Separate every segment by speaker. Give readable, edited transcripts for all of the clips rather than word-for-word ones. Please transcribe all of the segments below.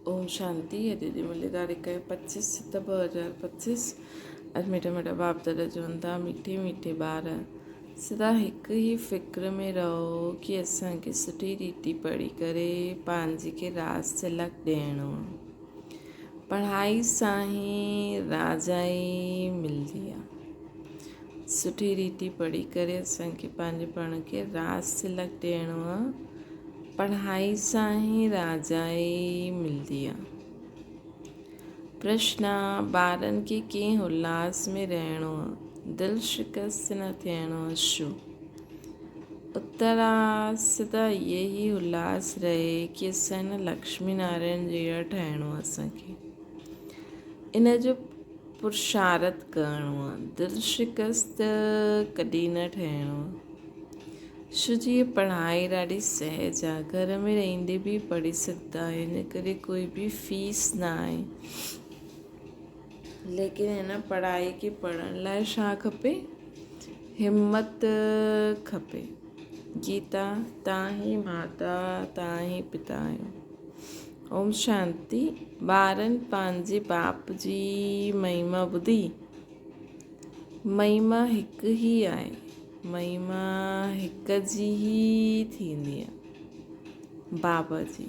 Speaker 1: اوم شانتي اڄ جي ملي تاريخ آهي پچيس ست 2025. اڄ مٺا مٺا باپ دادا چون ٿا، مٺي مٺي ٻار، سدا هڪ ئي فڪر ۾ رهو ڪي اسان کي سٺي ريتي پڙهي ڪري پنهنجي کي راز تلڪ ڏيڻو آ. پڙهائي سان ئي راجائي ملدي آ. سٺي ريتي پڙهي ڪري اسان کي پنهنجي پاڻ کي راز تلڪ ڏيڻو آ. پڙهائي سان ئي راجائي ملدي آ. پرشن، ٻارن کي ڪنهن الاس ۾ رهڻو آ، دل شڪست نه ٿيڻو آ، ڇو؟ اتر، آ سدا اهي ئي الاس رهي ڪي اسان هن لڪشمي نارائڻ جهڙا ٺاهڻو آ، اسان کي ان جو پرشارت ڪرڻو آ، دل شڪست ڪڏهن نه ٺهڻو آ. ڇو جو هيء پڙهائي ڏاڍي سهج آ، گهر ۾ رهندي به پڙهي سگهندا آهيو، ان ڪري ڪوئي به فيس نه آهي. ليڪن هن پڙهائي کي پڙهڻ لاء ڇا کپي؟ همت کپي. گيتا، تان ئي ماتا تان ئي پتا آهيو. اوم شانتي. ٻارن پنهنجي باپ جي مهما ٻڌي. مهما هڪ ئي آهي. مهما هڪ جي ئي ٿيندي آهي، بابا جي.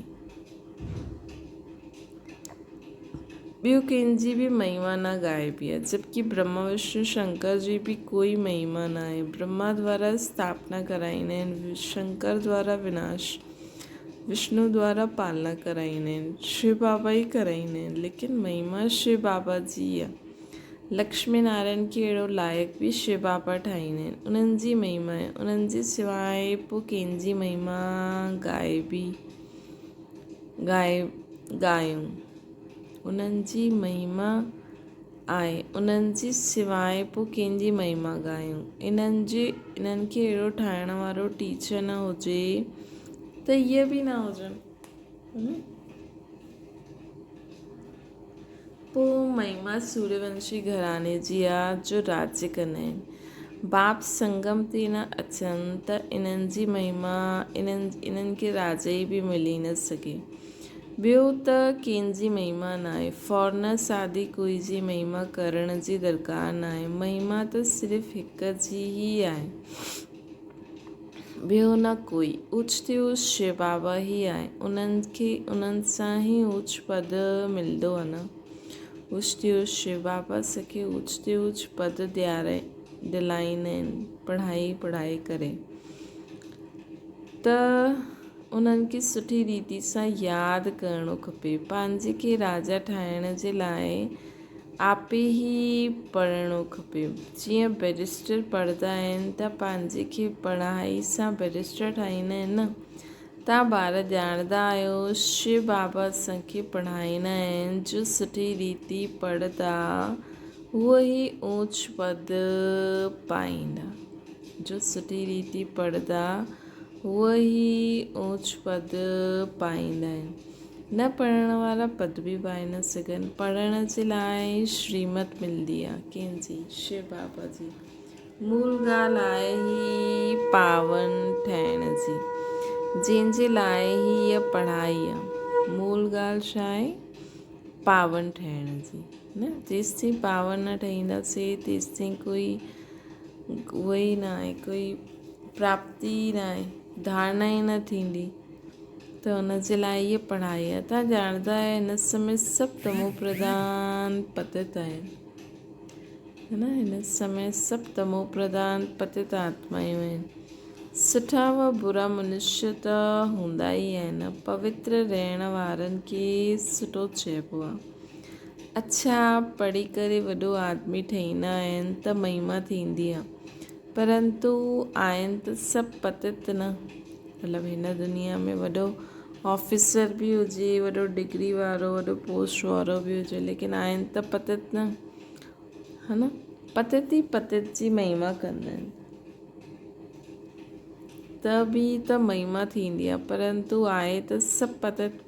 Speaker 1: ٻيو ڪنهن جي به مهما نه ڳائبي آهي. جبڪه برهما وشنو شنڪر جي به ڪوئي مهما نه آهي. برهما دوارا اسٿاپنا ڪرائيندا آهن، شنڪر دوارا وناش، وشنو دوارا پالنا ڪرائيندا آهن، شو بابا ئي ڪرائيندا آهن، ليڪن مهما شو بابا جي آهي. لڪشمي نارائڻ کي اهڙو لائق به شو بابا ٺاهيندا آهن، انهن جي مهما آهي، انهن جي سواء پوء ڪنهن جي مهما ڳائبي ڳائي ڳايون، انهن جي مهما آهي، انهن جي سواء پوء ڪنهن جي مهما ڳايون، انهن جي انهن کي اهڙو ٺاهڻ وارو ٽيچر نه هجي ته اهي به نه هجن. پوء مهما سوريونشي گهراڻي جي آ جو راڄ ڪندا آهن. باپ سنگم تي نه اچن ته انهن جي مهما انهن انهن کي راڄ ئي به ملي نه سگهي. ٻيو ته ڪنهن جي مهما ناهي. فارنر سادي ڪوئي جي مهما ڪرڻ جي درڪار ناهي. مهما ته صرف هڪ جي ئي آهي. ٻيو نه ڪوئي. اوچ تي اوچ شو بابا ئي آهي. انهن کي انهن سان ئي اوچ پد ملندو آهي نه. اوچ تي اوچ شو بابا سکي اوچ تي اوچ پد ڏياري ڏلائيندا آهن پڙهائي پڙهائي ڪري ته انهن کي سٺي ريتي سان ياد ڪرڻو کپي. پنهنجي کي راجا ٺاهڻ جي لاء آپي ئي پڙهڻو کپي. جيئن بئريسٽر پڙهندا آهن ته پنهنجي کي پڙهائي سان بئريسٽر ٺاهيندا آهن نه. توهان ٻار ڄاڻندا آهيو شو بابا اسان کي پڙهائيندا آهن جو سٺي ريتي پڙهندا اهو ئي اوچ پد پائيندا. جو سٺي ريتي پڙهندا اهو ئي اوچ پد پائيندا آهن. نه پڙهڻ وارا پدوي پائي نه سگهن. پڙهڻ جي لاء شريمت ملندي آ. ڪنهن جي؟ شو بابا جي. مول ڳالهه آهي هي پاون ٺهڻ جي. جنهن جي لاء هيء پڙهائي آ. مول ڳالهه ڇا آهي؟ پاون ٺهڻ جي. نه جيستائين پاون نه ٺهينداسين تيستائين ڪوئي اهو ئي نه آهي ڪوئي پراپتي ئي نه آهي ڌارڻا ئي نه ٿيندي. ته ان جي لاء هيء پڙهائي آهي. توهان ڄاڻندا آهيو هن سمي سڀ تمو پرڌان پتت آهن. هي نه هن سمي سڀ تمو پرڌان پتت آتمايون آهن. سٺا و برا منشيه ته هوندا ئي آهن. پوتر رهڻ وارن کي سٺو چئبو آهي. اڇا پڙهي ڪري وڏو آدمي ٺهيندا آهن ته مهما ٿيندي آهي. پرنتو آهن ته سڀ پتت نه. مطلب هن دنيا ۾ وڏو آفيسر به هجي وڏو ڊگري وارو وڏو پوسٽ وارو به هجي ليڪن آهن ته پتت نه ها نه پتت ئي پتت جي مهما ڪندا آهن ته به ته مهما ٿيندي آهي پرنتو آهي ته سڀ پتت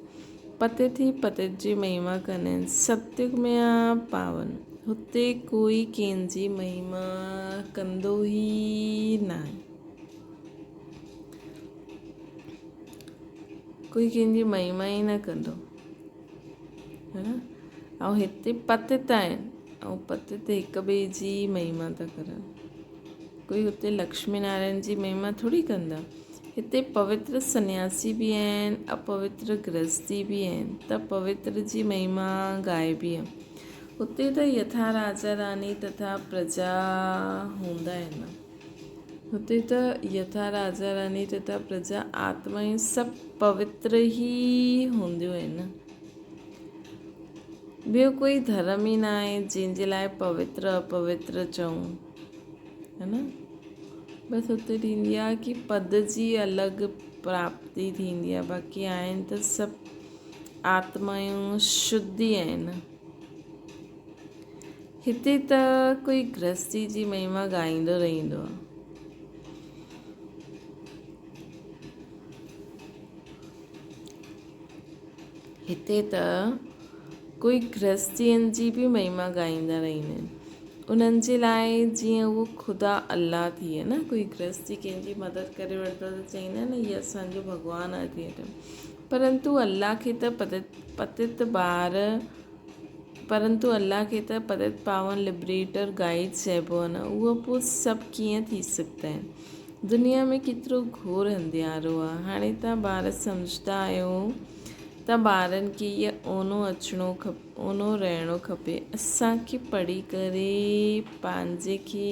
Speaker 1: پتت ئي پتت جي مهما ڪندا آهن ستيگ ۾ آ پاون هتي ڪوئي ڪنهن جي مهما ڪندو ئي ناهي. ڪوئي ڪنهن جي مهما ئي نه ڪندو. ها نه ۽ هتي پتت آهن ۽ پتت هڪ ٻئي جي مهما ٿا ڪرن. ڪوئي هتي لڪشمي نارائڻ جي مهما ٿوري ڪندا. هتي پوتر سنياسي به آهن، اپوتر گرهستي به آهن ته پوتر جي مهما ڳائبي آهي. هتي ته يٿا راجا راني تٿا پرجا هوندا آهن. هتي ته يٿا راجا راني تٿا پرجا آتمائون سڀ پوتر ئي هونديون آهن. ٻيو ڪوئي ڌرم ئي ناهي جنهن جي لاء پوتر اپوتر چئون ها نه بس اتي ٿيندي آهي ڪي پد جي الڳ پراپتي ٿيندي آهي باقي آهن ته سڀ آتمائون شڌ ئي آهن هتي ته ڪوئي گرهستي جي مهما ڳائيندو رهندو آهي. هتي ته ڪوئي گرهستين جي به مهما ڳائيندا رهندا آهن. انهن جي لاء جيئن اهو خدا الله ٿئي نه ڪوئي گرهستي ڪنهن جي مدد ڪري وٺندو ته چئيندا آهن نه هي اسان جو ڀڳوان آهي ٿئي ته پرنتو الله کي ته پتت پتت ٻار پرنتو الله کي ته پتت پاون لبريٽر گائيڊ چئبو آهي نه اهو پوء سڀ ڪيئن ٿي سگهندا آهن دنيا ۾ ڪيترو گهور انڌيارو آ. هاڻي تان ٻار سمجهدا آهيو ته ٻارن کي اهي اونو اچڻو اونو رهڻو کپي. اسان کي پڙهي ڪري پنهنجي کي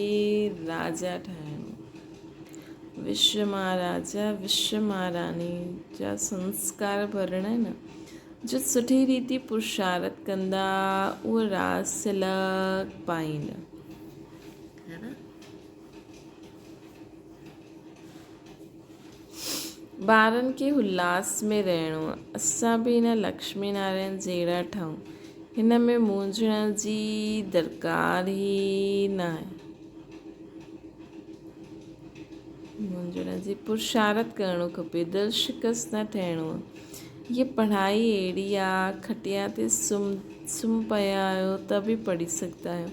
Speaker 1: راجا ٺاهڻو. وشو مهاراجا وشو مهاراني جا سنسڪار ڀرڻا آهن نه جو سٺي ريتي پرشارت ڪندا اهو راز سلڪ پائيندا. ٻارن کي هلاس ۾ رهڻو آ. اسان به هن لڪشمي نارائڻ جهڙا ٺهون. هن ۾ مونجهڻ جي درڪار ئي ناهي. مونجهڻ جي پرشارت ڪرڻو کپي. دل شڪست نه ٺهڻو آ. هيء پڙهائي اهڙي آ، کٽيا تي سمهه پيا آهيو ته به پڙهي سگهندا آهيو.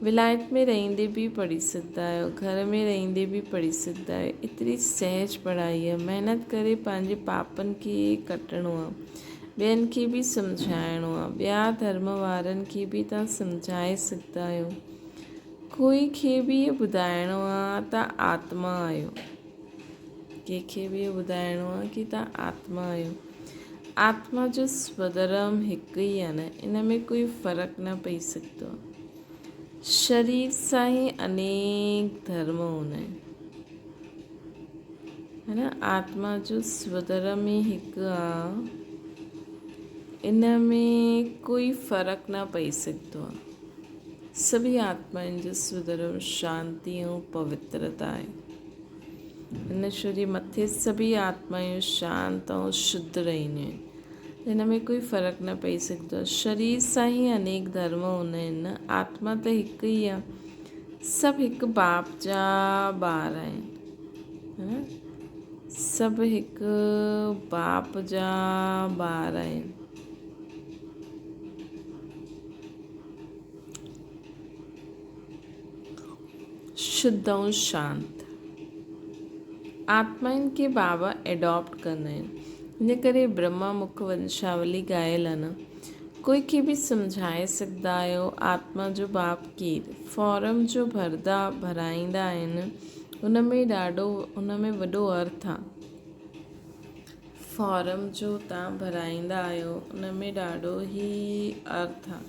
Speaker 1: ولايت ۾ رهندي به پڙهي سگهندا آهيو، گهر ۾ رهندي به پڙهي سگهندا آهيو. ايتري سهج پڙهائي آ. محنت ڪري پنهنجي پاپن کي ڪٽڻو آ. ٻين کي به سمجهائڻو آ. ٻيا ڌرم وارن کي به توهان سمجهائي سگهندا آهيو. ڪوئي کي به اهو ٻڌائڻو آ ته آتما آهيو. ڪنهن کي به اهو ٻڌائڻو آ ڪي توهان آتما آهيو. آتما جو سوڌرم هڪ ئي آ نه، ان ۾ ڪوئي فرق نه پئي سگهندو آ. شرير سان ئي انيڪ ڌرم هوندا آهن. ها نه، آتما جو سوڌرم ئي هڪ آ، ان ۾ ڪوئي فرق نه پئي سگهندو آ. سڀئي آتمائن جو سوڌرم شانتي ۽ پوترتا آهي. هن شرير مٿي سڀئي آتمائون شانت ۽ شڌ رهنديون آهن. هن ۾ ڪوئي فرق نه پئي سگهندو آهي. شرير سان ئي انيڪ ڌرم هوندا آهن نه، آتما ته هڪ ئي آهي. سڀ هڪ باپ جا ٻار آهن. سڀ هڪ باپ جا ٻار آهن. شڌ ۽ شانت آتمائن کي بابا ايڊاپٽ ڪندا آهن. ان ڪري برهما مک ونشاولي ڳايل آهي نه. ڪوئي کي به سمجهائي سگهندا آهيو آتما جو باپ ڪير؟ فارم جو ڀردا ڀرائيندا آهن ان ۾ ڏاڍو ان ۾ وڏو ارٿ آ. فارم جو تان ڀرائيندا آهيو ان ۾ ڏاڍو ئي ارٿ آ.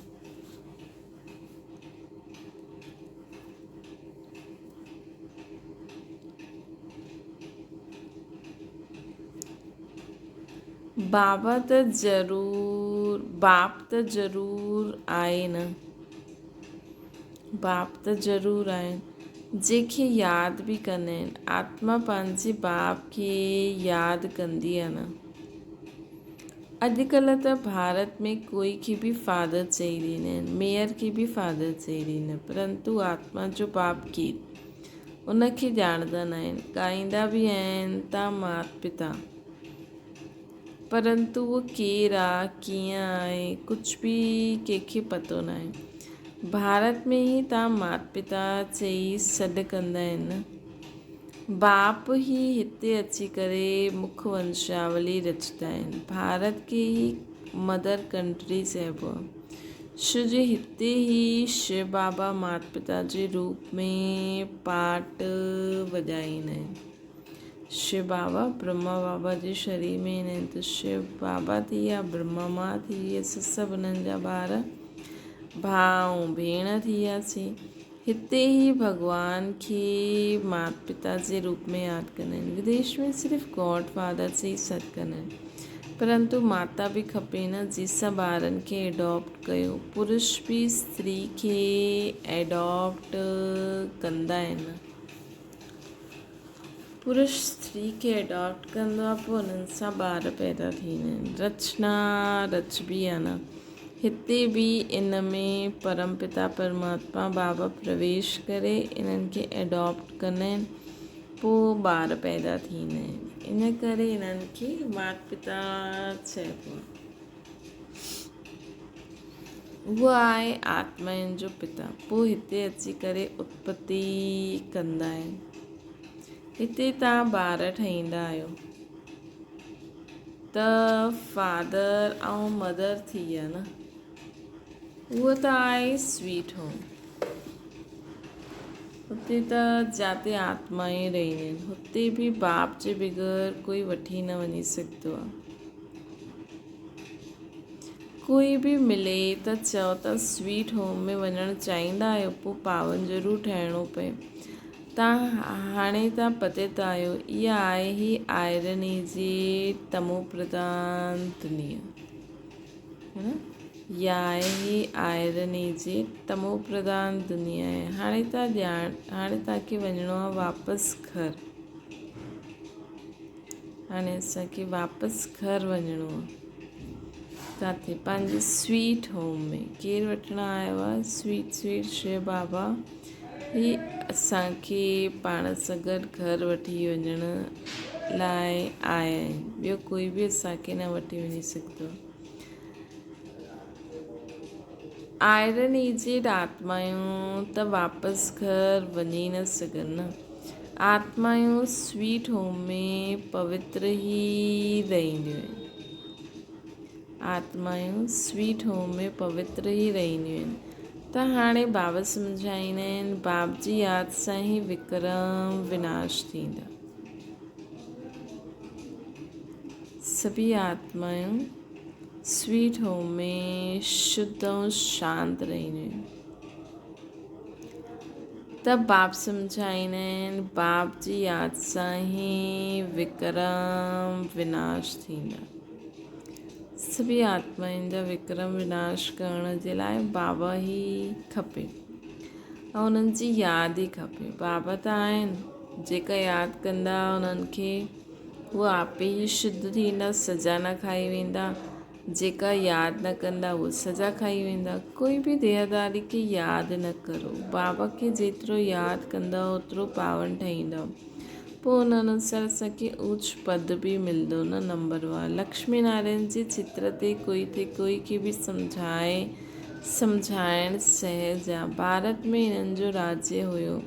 Speaker 1: بابا ته ضرور باپ ته ضرور آهي نه باپ ته ضرور آهي جنهن کي ياد به ڪندا آهن آتما پنهنجي باپ کي ياد ڪندي آهي نه اڄڪلهه ته ڀارت ۾ ڪوئي کي به فادر چئي ڏيندا آهن، ميئر کي به فادر چئي ڏيندا آهن، پرنتو آتما جو باپ ڪير؟ ان کي ڄاڻندا ناهن. ڳائيندا به آهن ته مات پتا، پرنتو اهو ڪير آ، ڪيئن آهي، ڪجهه به ڪنهن کي پتو ناهي. ڀارت ۾ ئي ته مات پتا چئي سڏ ڪندا آهن نه. باپ ئي هتي اچي ڪري مک ونشاولي رچندا آهن. ڀارت کي ئي مدر ڪنٽري چئبو آهي. ڇو جو هتي ئي شو بابا مات پتا جي روپ ۾ پارٽ وڄائيندا آهن. شو بابا برهما بابا جي شرير ۾ ايندا آهن ته شو بابا ٿي ويا، برهما مان ٿي وئي، اسان سڀ انهن جا ٻار، ڀاء ۽ ڀيڻ ٿي وياسين. هتي ئي ڀڳوان کي مات پتا جي روپ ۾ ياد ڪندا آهن. وديش ۾ صرف گاڊ فادر چئي سڏ ڪندا آهن. پرنتو ماتا به کپي نه جنهن سان ٻارن کي ايڊاپٽ ڪيو. پرش به استري کي ايڊاپٽ ڪندا آهن. پرش استري کي ايڊاپٽ ڪندو آهي پوء انهن سان ٻار پيدا ٿيندا آهن. رچنا رچبي آهي نه. هتي به ان ۾ پرم پتا پرماتما بابا پرويش ڪري انهن کي ايڊاپٽ ڪندا آهن پوء ٻار پيدا ٿيندا آهن ان ڪري انهن کي مات پتا چئبو آهي. اهو آهي آتمائن جو پتا پوء هتي اچي ڪري اتپتي ڪندا آهن. هتي توهان ٻار ٺهيندا آهيو. ته فادر ۽ مدر ٿي ويا نه. اهو ته آهي سويٽ هوم. هتي ته جاتي آتمائون رهنديون آهن. هتي به باپ جي بغير ڪوئي وٺي نه وڃي سگهندو آهي. ڪوئي به ملي ته چئو ته سويٽ هوم ۾ وڃڻ چاهيندا آهيو پوء پاون ضرور ٺهڻو پئي. تان هاڻي تان پتيت آهيو. اها آهي هي آئرني جي تمو پرڌان دنيا. اها آهي هي آئرني جي تمو پرڌان دنيا آهي. هاڻي تان ڄاڻ هاڻي تان کي وڃڻو آهي واپس گهر. هاڻي اسان کي واپس گهر وڃڻو آهي. ڪاٿي پنهنجي سويٽ هوم ۾ ڪير وٺڻ آيو آهي سويٽ سويٽ شو بابا. هي اسان کي پاڻ سان گڏ گهر وٺي وڃڻ لاء آيا آهن. ٻيو ڪوئي به اسان کي نه وٺي وڃي سگهندو. آئرن ايجڊ آتمائون ته واپس گهر وڃي نه سگهن نه. آتمائون سويٽ هوم ۾ پوتر ئي رهنديون آهن. آتمائون سويٽ هوم ۾ پوتر ئي رهنديون آهن ته هاڻي بابا سمجهائيندا آهن باب جي ياد سان ئي وڪرم وناش ٿيندا. سڀئي آتمائون سويٽ هوم ۾ شڌ ۽ شانت رهنديون آهن ته باب سمجهائيندا آهن باب جي ياد سان ئي وڪرم وناش ٿيندا. سڀئي آتمائن جا وڪرم وناش ڪرڻ جي لاء بابا ئي کپي ۽ انهن جي ياد ئي کپي. بابا ته آهن، جيڪا ياد ڪندا انهن کي هو آپي ئي شڌ ٿيندا، سزا نه کائي ويندا. جيڪا ياد نه ڪندا هو سزا کائي ويندا. ڪوئي به ديهداري کي ياد نه ڪرو. بابا کي جيترو ياد ڪندا اوترو پاون ٺهيندا. پوء ان انوسار اسان کي اوچ پد به ملندو نه نمبر وار لڪشمي نارائڻ جي چتر تي ڪوئي تي ڪوئي کي به سمجهائي سمجهائڻ سهج آ ڀارت ۾ انهن جو راجيه هيو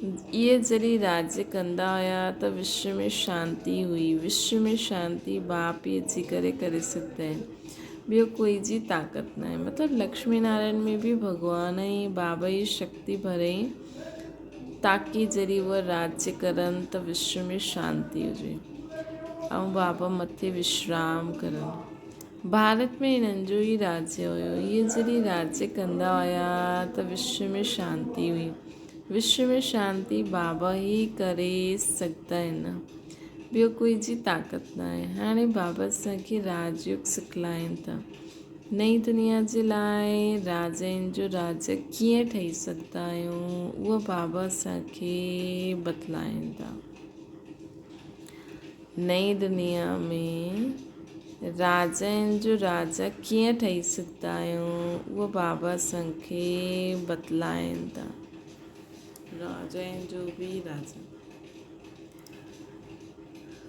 Speaker 1: اهي جڏهن راجيه ڪندا هيا ته وشو ۾ شانتي هئي وشو ۾ شانتي باپ ئي اچي ڪري ڪري سگهندا آهن ٻيو ڪوئي جي طاقت ناهي مطلب لڪشمي نارائڻ ۾ به ڀڳوان ئي بابا ئي شڪتي ڀرئي تاڪي جڏهن اهي راڄ ڪرن ته وشو ۾ شانتي هجي ۽ بابا مٿي وشرام ڪرن. ڀارت ۾ انهن جو ئي راڄ هيو. اهي جڏهن راڄ ڪندا هيا ته وشو ۾ شانتي هئي. وشو ۾ شانتي بابا ئي ڪري سگهندا آهن. ٻيو ڪوئي جي طاقت ناهي. هاڻي بابا اسان کي راڄ يوگ سکلائين ٿا. نئين دنيا جي لاء راجائن جو راجا ڪيئن ٺهي سگهندا آهيون اهو بابا اسان کي بتلائين ٿا. نئين دنيا ۾ راجائن جو راجا ڪيئن ٺهي سگهندا آهيون اهو بابا اسان کي بتلائين ٿا. راجائن جو به راجا.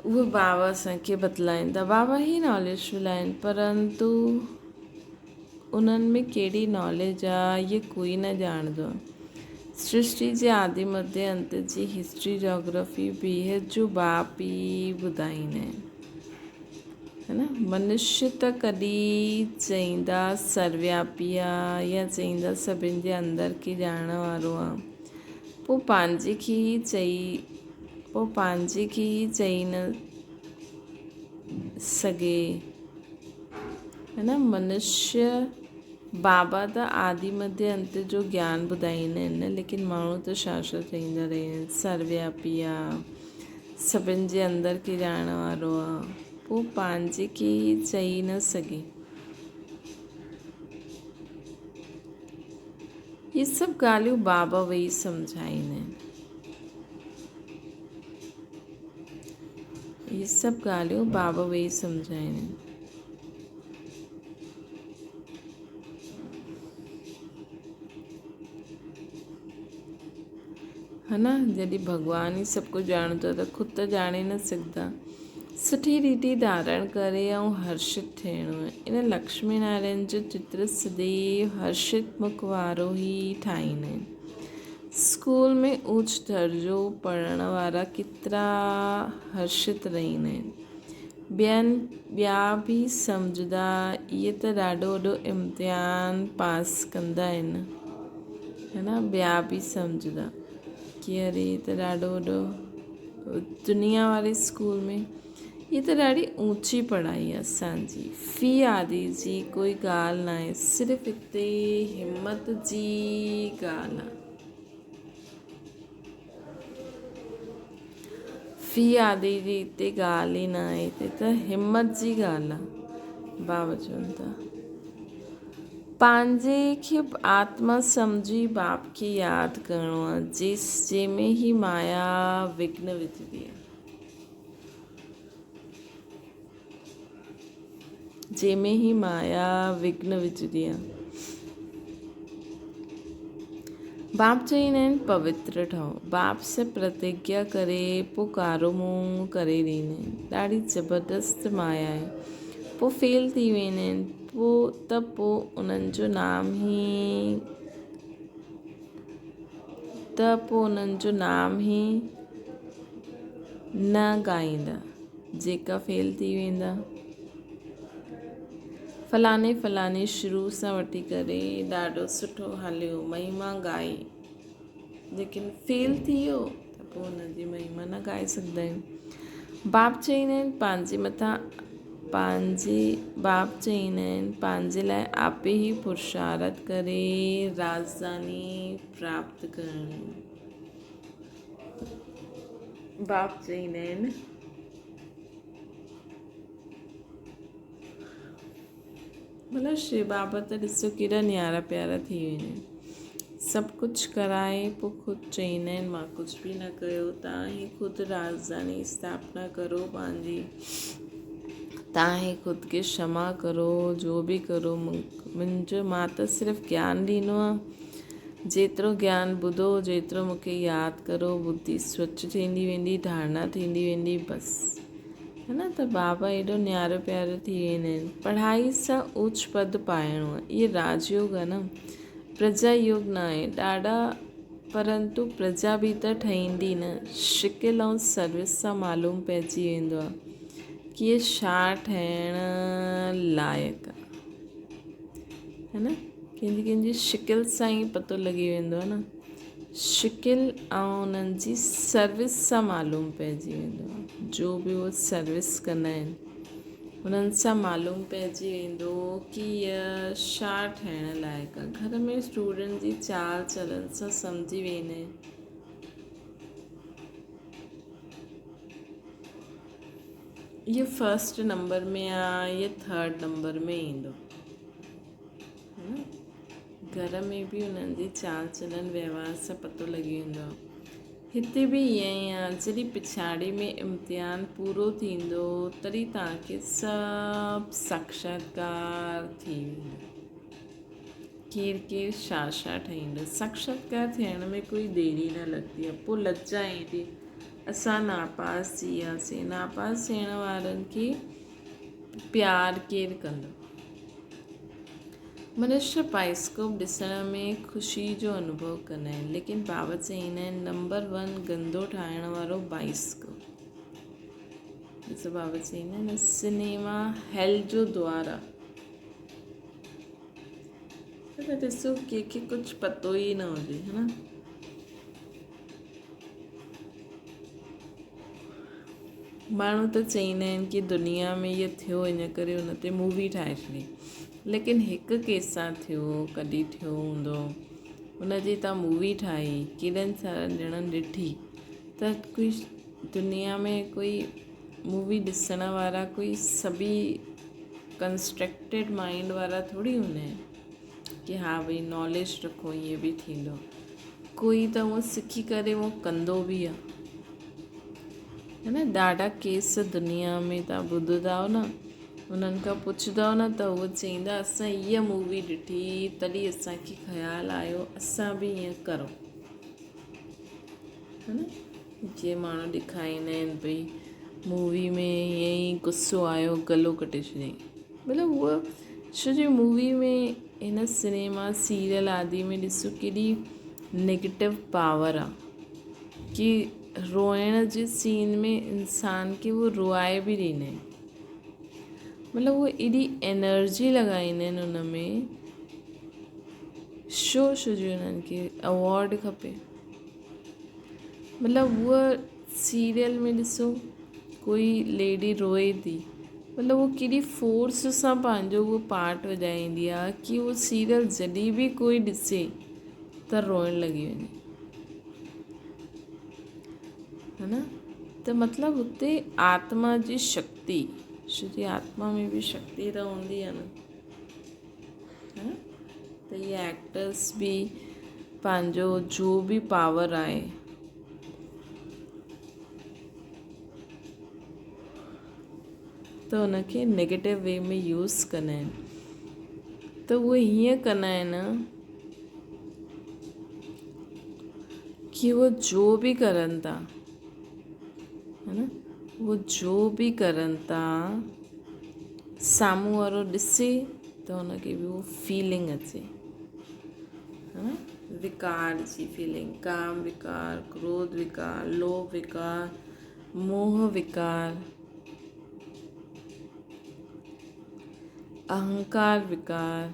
Speaker 1: اهي بابا اسان کي بتلائين ٿا. بابا هي ناليج فل آهن پرنتو انهن ۾ ڪهڙي ناليج آ اهي ڪوئي نه ڄاڻندو آ. سرشٽي جي آدي مڌي انت جي هسٽري جاگرافي بيحد جو باپ ئي ٻڌائيندا آهن. هي نه منشي ته ڪڏهن چئيندا سروياپي آ يا چئيندا سڀن جي اندر کي ڄاڻڻ وارو آ پوء پنهنجي کي ئي چئي پوء پنهنجي کي ئي چئي نه سگهي هي نه منشي بابا ته آدي مڌي انت جو گيان ٻڌائيندا آهن نه ليڪن ماڻهو ته ڇا ڇا چئيندا رهيا آهن سروياپي آ سڀن جي اندر کي ڄاڻڻ وارو آ پوء پنهنجي کي ئي چئي نه سگهي. هي سڀ ڳالهيون بابا ويهي سمجهائيندا آهن. هي سڀ ڳالهيون بابا ويهي سمجهائيندا آهن. ها نه جڏهن ڀڳوان ئي سڀ ڪجهه ڄاڻندو ته خود ته ڄاڻي نه سگهندا. سٺي ريتي ڌارڻ ڪري ۽ هرشت ٿيڻو آهي. ان لڪشمي نارائڻ جو چتر سديو هرشت مک وارو ئي ٺاهيندا آهن. اسڪول ۾ اوچ درجو پڙهڻ وارا ڪيترا هرشت رهندا آهن. ٻين ٻيا به سمجهندا اهي ته ڏاڍو وڏو امتحان پاس ڪندا آهن هي نه ٻيا به سمجهندا ڪي اري هي ته ڏاڍو وڏو دنيا واري اسڪول ۾ هي ته ڏاڍي اوچي پڙهائي آهي اسانجي في آدي جي ڪوئي ڳالهه ناهي صرف هتي همت جي ڳالهه آهي. في آدي جي هتي ڳالهه ئي نه آهي هتي ته همت جي ڳالهه آهي بابا چون ٿا پنهنجي کي آتما سمجهي باپ کي ياد ڪرڻو آهي جيس جنهن ۾ هي مايا وگهن وجهندي آهي جنهن ۾ هي مايا وگهن وجهندي آهي. باپ چئيندا آهن پوتر ٺهو. باپ سان پرتگيا ڪري پوء ڪارو منهن ڪري ڏيندا آهن. ڏاڍي زبردست مايا آهي. پوء فيل ٿي ويندا آهن پوء ته پوء انهن جو نام ئي ته پوء انهن جو نام ئي نه ڳائيندا. جيڪا فيل ٿي ويندا. فلاڻي فلاڻي شروع سان وٺي ڪري ڏاڍو سٺو هليو مهما ڳائي ليڪن فيل ٿي ويو ته پوء ان جي مهما نه ڳائي سگهندا آهيون. باپ چئيندا آهن پنهنجي مٿان پنهنجي باپ چئيندا آهن پنهنجي لاء آپي ئي پرشارٿ ڪري راڄڌاني پراپت ڪرڻي. باپ چئيندا آهن. ڀلا شو بابا ته ڏسو ڪيڏا نيارا پيارا ٿي ويندا آهن. سڀ ڪجهه ڪرائي پوء خود چئيندا آهن مان ڪجهه به نه ڪيو تان ئي خود راڄڌاني اسٿاپنا ڪرو پنهنجي تان ئي خود کي ڪشما ڪرو جو به ڪرو منهنجو مان ته صرف گيان ڏنو آهي. جيترو گيان ٻڌو، جيترو مون کي ياد ڪرو، ٻڌي سوچ ٿيندي ويندي، ڌارڻا ٿيندي ويندي، بس. هي نه ته بابا ايڏو نيارو پيارو ٿي ويندا آهن. پڙهائي سان اوچ پد پائڻو آهي. اهي راج يوگ آهي نه، پرجا يوگ نه آهي. ڏاڍا پرنتو پرجا به ته ٺهيندي نه. شڪل ۽ سروس سان معلوم پئجي ويندو آهي ڪي اهي ڇا ٺهڻ لائق آهي. هي نه ڪنهن جي ڪنهن جي شڪل سان ئي پتو لڳي ويندو آهي نه شڪل ۽ انهن جي سروس سان معلوم پئجي ويندو آهي جو به هو سروس ڪندا آهن انهن سان معلوم پئجي ويندو ڪي هيء ڇا ٺهڻ لائق آهي گهر ۾ اسٽوڊنٽ جي چال چلن سان سمجهي ويندا آهن اهو فرسٽ نمبر ۾ آ يا ٿرڊ نمبر ۾ ايندو گهر ۾ به انهن جي چال چلن وهنوار سان پتو لڳي ويندو آ هتي به ائين ئي آ جڏهن پڇاڙي ۾ امتحان پورو ٿيندو تڏهن توهان کي سڀ ساڪشاتڪار ٿي ويندو ڪير ڪير ڇا ڇا ٺهيندو ساڪشاتڪار ٿيڻ ۾ ڪوئي ديري نه لڳندي آ پوء لڄا ايندي اسان ناپاس ٿي وياسين ناپاس ٿيڻ وارن کي پيار ڪير ڪندو؟ منشي بائسڪوپ ڏسڻ ۾ خوشي جو انوڀو ڪندا آهن ليڪن بابا چئيندا آهن نمبر ون گندو ٺاهڻ وارو بائسڪوپ. ڏسو بابا چئيندا آهن نه سنيما هيل جو دوار آ. ته ڏسو ڪنهن کي ڪجهه پتو ئي نه هجي ها نه. ماڻهو ته چئيندا آهن ڪي دنيا ۾ اهو ٿيو ان ڪري ان تي مووي ٺاهي ڇڏي ليڪن هڪ ڪيس سان ٿيو ڪڏهن ٿيو هوندو ان جي تان مووي ٺاهي ڪيڏن سارن ڄڻن ڏٺي ته ڪوئي دنيا ۾ ڪوئي مووي ڏسڻ وارا ڪوئي سڀئي ڪنسٽرڪٽيڊ مائنڊ وارا ٿوري هوندا آهن ڪي ها ڀئي ناليج رکو ائين به ٿيندو ڪوئي ته اهو سکي ڪري اهو ڪندو به آهي ها نه ڏاڍا ڪيس دنيا ۾ تان ٻڌندؤ نه انهن کان پڇندؤ نه ته اهو چئيندا اسان هيء مووي ڏٺي تڏهن اسان کي خيال آيو اسان به ائين ڪرون ها نه جيئن ماڻهو ڏيکاريندا آهن ڀئي مووي ۾ ائين ئي غصو آيو گلو ڪٽي ڇڏيائين مطلب هوء ڇو جو مووي ۾ هن سئنيما سيريل آدي ۾ ڏسو ڪيڏي نيگيٽو پاور آ ڪي روئڻ جي سين ۾ انسان کي هو روئائي به ڏيندا آهن مطلب هو ايڏي انرجي لڳائيندا آهن ان ۾ ڇو ڇو جو انهن کي ايوارڊ کپي مطلب هوء سيريل ۾ ڏسو ڪوئي ليڊي روئي ٿي مطلب هو ڪيڏي فورس سان پنهنجو اهو پارٽ وڄائيندي آهي ڪي اهو سيريل جڏهن به ڪوئي ڏسي ته روئڻ لڳي وڃي ها نه ته مطلب اتي آتما جي شڪتي ڇو جي آتما ۾ به شڪتي ته هوندي آهي نه ها نه ته اهي ايڪٽرس به پنهنجو جو به پاور آهي ته ان کي نيگيٽو وي ۾ يوز ڪندا آهن ته اهي هيئن ڪندا آهن ڪي اهو جو به ڪرن ٿا ها نه اهو جو به ڪرن ٿا سامهون وارو ڏسي ته ان کي به اهو فيلنگ اچي ها نه وڪار جي فيلنگ ڪام وڪار ڪروڌ وڪار لوڀ وڪار موهه وڪار اهنڪار وڪار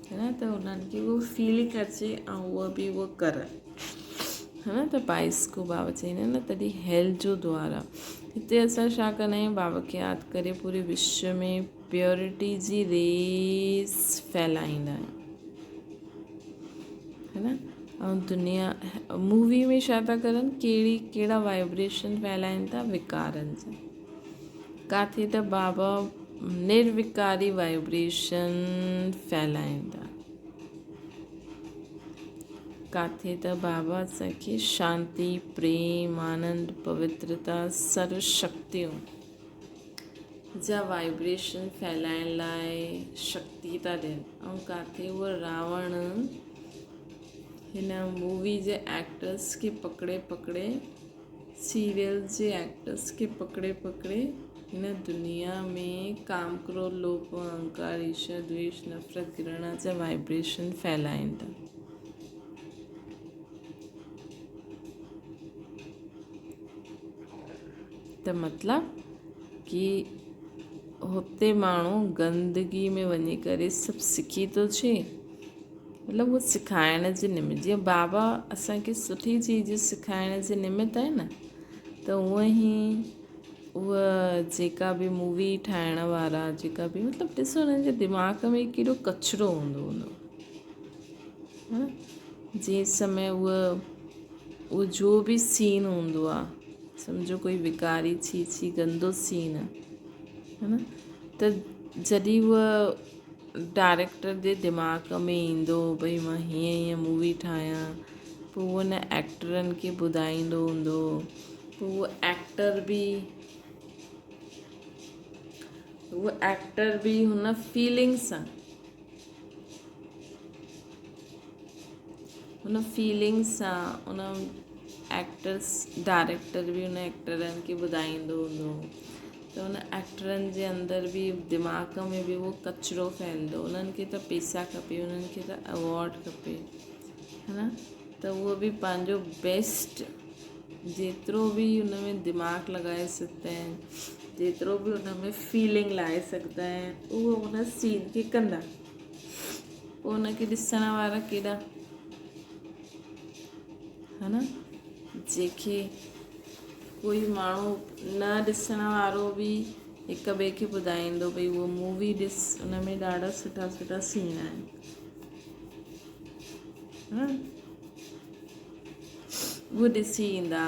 Speaker 1: ها نه ته انهن کي اهو فيلنگ اچي ۽ اهو به اهو ڪرن ها نه ته بائسڪو بابا چئيندا آهن نه تڏهن هيل جو دوار آهي هتي اسان ڇا ڪندا آهيون بابا کي ياد ڪري پوري وشو ۾ پيورٽي جي ريس ڦهلائيندا آهيون ها نه ۽ دنيا مووي ۾ ڇا ٿا ڪرن ڪهڙي ڪهڙا وائبريشن ڦهلائين ٿا وڪارن جا ڪاٿي ته بابا نروڪاري وائبريشن ڦهلائين ٿا ڪاٿي ته بابا اسان کي شانتي پريم آنند پوترتا سرو شڪتيون جا وائبريشن ڦهلائڻ لاء شڪتي ٿا ڏين ۽ ڪاٿي اهو راوڻ هن مووي جي ايڪٽرس کي پڪڙي پڪڙي سيريلز جي ايڪٽرس کي پڪڙي پڪڙي هن دنيا ۾ ڪام ڪروڌ لوڀ اهنڪار ايرشا دويش نفرت گرڻا جا وائبريشن ڦهلائين ٿا. ته مطلب ڪي هتي ماڻهو گندگي ۾ وڃي ڪري سڀ سکي ٿو اچي مطلب هو سکائڻ جي نمت جيئن بابا اسانکي سٺي چيز سکائڻ جي نمت آهي نه ته هونئن ئي اها جيڪا به مووي ٺاهڻ وارا جيڪا به مطلب ڏسو هنن جي دماغ ۾ ڪيڏو ڪچرو هوندو هوندو جنهن سمي اهو اهو جو به سين هوندو آ سمجهو ڪوئي وڪاري ڇي ڇي گندو سين آ ها نه ته جڏهن اهو ڊائريڪٽر جي دماغ ۾ ايندو ڀئي مان هيئن هيئن مووي ٺاهيان پوءِ اهو ان ايڪٽرن کي ٻڌائيندو هوندو پوءِ اهو ايڪٽر به اهو ايڪٽر به هن فيلنگ سان هن فيلنگ سان ان ايڪٽرس ڊائريڪٽر به ان ايڪٽرن کي ٻڌائيندو هوندو هو ته ان ايڪٽرن جي اندر به دماغ ۾ به اهو ڪچرو ڦهلندو انهن کي ته پئسا کپي انهن کي ته ايوارڊ کپي ها نه ته اهو به پنهنجو بيسٽ جيترو به ان ۾ دماغ لڳائي سگهندا آهن، جيترو به ان ۾ فيلنگ لائي سگهندا آهن، اهو ان سين کي ڪندا. پوء ان کي ڏسڻ وارا ڪيڏا ها نه، جيڪي ڪوئي ماڻهو نه ڏسڻ وارو به هڪ ٻئي کي ٻڌائيندو ڀئي اهو مووي ڏس، ان ۾ ڏاڍا سٺا سٺا سين آهن. اهو ڏسي ايندا،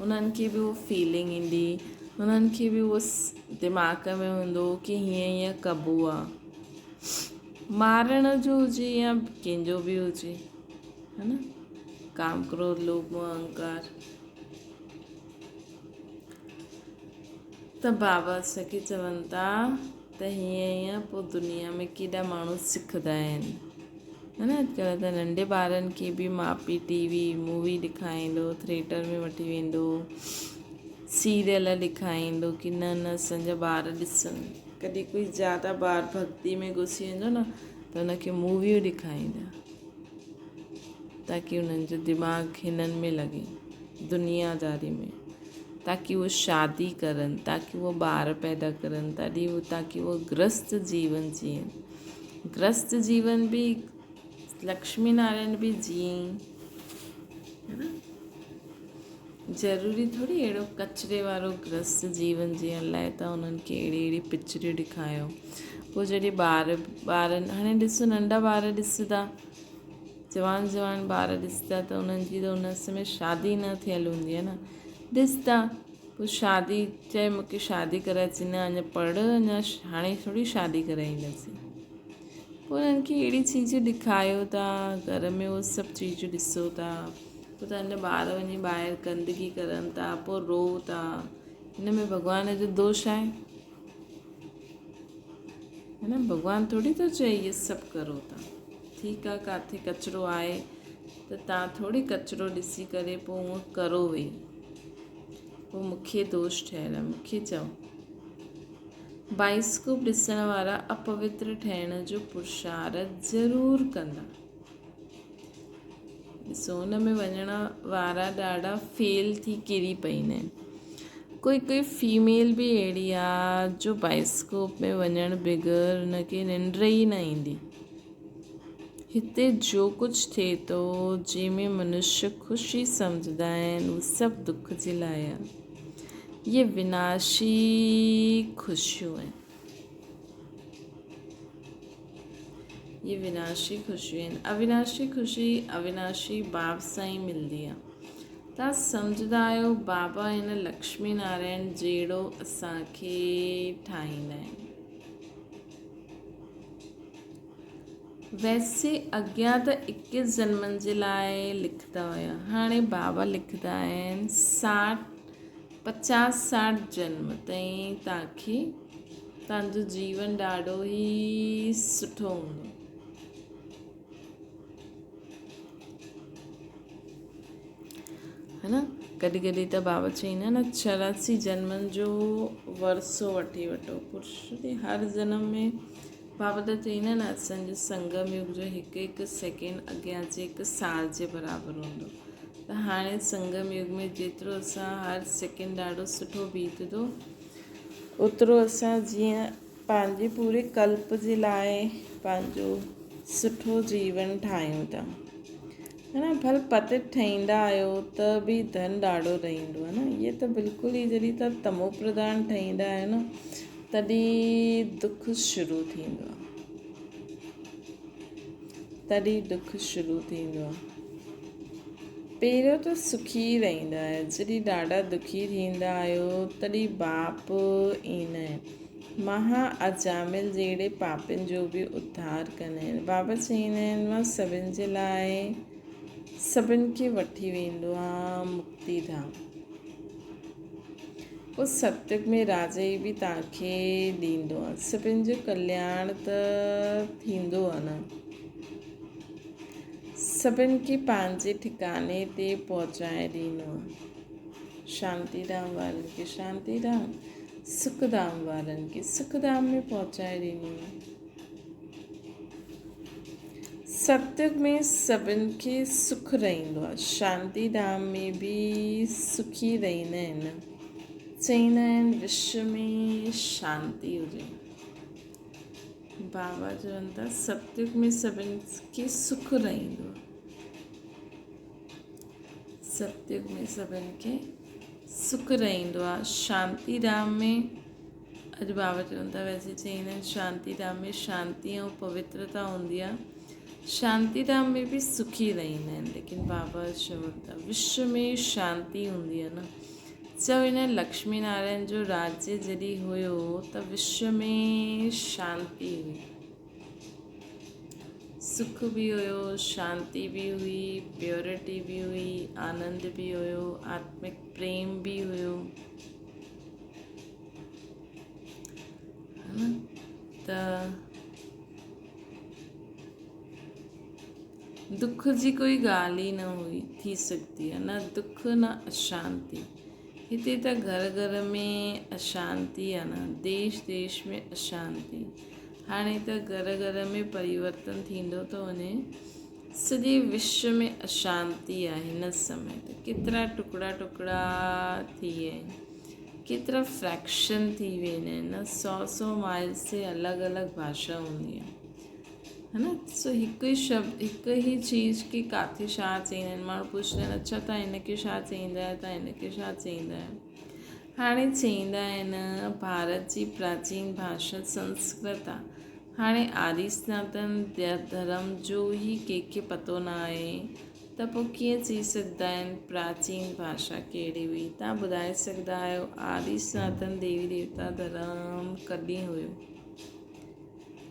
Speaker 1: انهن کي به اهو فيلنگ ايندي، انهن کي به اهو دماغ ۾ هوندو ڪي هيئن هيئن ڪبو آ. مارڻ جو هجي يا ڪنهن جو به هجي، ها نه، ڪام ڪروڌ لوڀ موه اهنڪار. ته بابا اسان کي چون ٿا ته هيئن هيئن پوء دنيا ۾ ڪيڏا ماڻهو سکندا آهن، ها نه. اڄڪلهه ته ننڍي ٻارن کي به ماء پيء ٽي وي مووي ڏيکاريندو، ٿريٽر ۾ وٺي ويندو، سيريل ڏيکاريندو ڪي نه نه اسان جا ٻار ڏسن. ڪڏهن ڪوئي زياده ٻار ڀڳتي ۾ گهسي ويندو نه ته ان کي موويون ڏيکاريندا تاڪي انهن جو دماغ هنن ۾ لڳي، دنياداري ۾، تاڪي اهي شادي ڪرن، تاڪي اهي ٻار پيدا ڪرن، تاڪي اهي گرهست جيون جيئن. گرهست جيون به لڪشمي نارائڻ به جيئن ئي نه، ضروري ٿوري اهڙو ڪچري وارو گرهست جيون جيئڻ لاء ته انهن کي اهڙي اهڙي پڪچريون ڏيکاريو. پوء جڏهن ٻار ٻارن هاڻي ڏسو ننڍا ٻار ڏسندا، جوان جوان ٻار ڏسندا ته انهن جي ته ان سمي شادي نه ٿيل هوندي آهي نه، ڏسندا پوء شادي چئي مونکي شادي ڪرائي، چئي نه اڃا پڙهه، اڃا هاڻي ٿوري شادي ڪرائينداسين. پوء انهن کي اهڙي چيزون ڏيکاريو ٿا، گهر ۾ اهي سڀ چيزون ڏسو ٿا، پوء توهان جا ٻار وڃي ٻاهر گندگي ڪرن ٿا، پوء روئو ٿا، هن ۾ ڀڳوان جو دوش آهي؟ هي نه، ڀڳوان ٿوري ٿو چئي اهي سڀ ڪرو ٿا. ٺيڪ آهي ڪاٿي ڪچرو آهي ته توهان ٿوري ڪچرو ڏسي ڪري پوء اهو ڪرو ويهي، پوء مون کي دوش ٺهرايو، مون کي چئو. بائسڪوپ ڏسڻ وارا اپوتر ٺهڻ جو پرشارٿ ضرور ڪندا. ڏسو ان ۾ وڃڻ وارا ڏاڍا فيل ٿي ڪري پئيندا آهن. ڪوئي ڪوئي فيميل به اهڙي آ جو بائسڪوپ ۾ وڃڻ بغير ان کي ننڊ ئي نه ايندي. هتي جو ڪجهه ٿئي ٿو جنهن ۾ منشيه خوشي سمجهندا آهن اهو سڀ دک جي لاء آ. اهي وناشي خوشيون آهن. اهي وناشي خوشيون آهن. اويناشي خوشي اويناشي باب سان ئي ملندي آهي. توهان سمجهندا آهيو بابا هن لڪشمي نارائڻ جهڙو اسان کي ٺاهيندا آهن. ويسي اڳيان ته اڪيس جنمن جي لاء لکندا هيا، هاڻي بابا لکندا آهن ساٺ پچاس ساٺ جنم تائين تانکي تانجو جيون ڏاڍو ئي سٺو هوندو. ها نه، ڪڏهن ڪڏهن ته بابا چئيندا نه 84 جنمن جو ورثو وٺي وٺو، پرش هر جنم ۾ بابا ته چئيندا نه اسان جو سنگم يگ جو هڪ هڪ سيڪنڊ اڳيان جي هڪ سال جي برابر هوندو ته هاڻي سنگم يگ ۾ جيترو اسان هر سيڪنڊ ڏاڍو سٺو بيتندو اوترو اسان جيئن پنهنجي پوري ڪلپ جي لاء پنهنجو سٺو جيون ٺاهيون ٿا. ها نه، ڀل پتت ٺهيندا آهيو ته به ڌن ڏاڍو رهندو آهي نه. اهي ته بلڪل ئي جڏهن توهان تمو پرڌان ٺهيندا آهيو نه تڏهن دک شروع ٿيندو آهي، تڏهن دک شروع ٿيندو آهي. پهريون ته سکي رهندا آهيو، جڏهن ڏاڍا دکي ٿيندا آهيو تڏهن باپ ايندا آهن. مها اجامل جهڙي پاپين جو به اڌار ڪندا آهن. بابا چئيندا آهن مان سڀن جي لاء سڀن کي وٺي ويندو آهيان مڪتي ڌام. پوء ستيگ ۾ راجائي به توهان کي ڏيندو آهيان. سڀن جو ڪلياڻ ته ٿيندو آهي نه. سڀن کي پنهنجي ٺڪاني تي پهچائي ڏيندو آهيان. شانتي ڌام وارن کي شانتي ڌام، سک ڌام وارن کي سک ڌام ۾ پهچائي ڏيندو آهيان. ستيگ ۾ سڀن کي سک رهندو آهي. شانتي ڌام ۾ به سکي رهندا آهن. چئيندا آهن وشو ۾ شانتي هجي. بابا چون ٿا ستيگ ۾ سڀن کي سک رهندو آهي. ستيگ ۾ سڀن کي سک رهندو آهي. شانتي ڌام ۾ اڄ بابا چون ٿا ويسي چئيندا آهن شانتي ڌام ۾ شانتي ۽ پوترتا هوندي آهي. شانتي ڌام ۾ به سکي رهندا آهن ليڪن بابا چون ٿا وشو ۾ شانتي هوندي آهي نه. چئو هن لڪشمي نارائڻ جو راجيه جڏهن هيو ته وشو ۾ شانتي هئي. سک به هيو، شانتي به هئي، پيورٽي به هئي، آنند به هيو، آتمڪ پريم به هيو. ته دک جي ڪوئي ڳالهه ئي نه هئي ٿي سگهندي آهي نه دک نه اشانتي. هتي ته گهر گهر ۾ اشانتي آهي نه ديش ديش ۾ اشانتي. هاڻي ته گهر گهر ۾ پريورتن ٿيندو ٿو وڃي. سڄي وشو ۾ اشانتي آهي هن سمي ته ڪيترا ٽڪڙا ٽڪڙا ٿي ويا آهن. ڪيترا فريڪشن ٿي ويندا آهن نه سو سو مائلز تي الڳ الڳ ڀاشا هوندي آهي ها نه سو هڪ ئي شبد هڪ ئي چيز کي ڪاٿي ڇا چئيندا آهن ماڻهو پڇندا آهن اڇا تان هن کي ڇا چئيندا آهيو تان هن کي ڇا چئيندا آهيو هاڻي چئيندا آهن ڀارت جي پراچين ڀاشا سنسڪرت آهي هاڻي آري سناتن ڌرم جو ئي ڪنهن کي پتو نه آهي ته پوء ڪيئن چئي سگهندا آهن پراچين ڀاشا ڪهڙي هئي؟ توهان ٻڌائي سگهندا آهيو آدي سناتن ديوي ديوتا ڌرم ڪڏهن هيو؟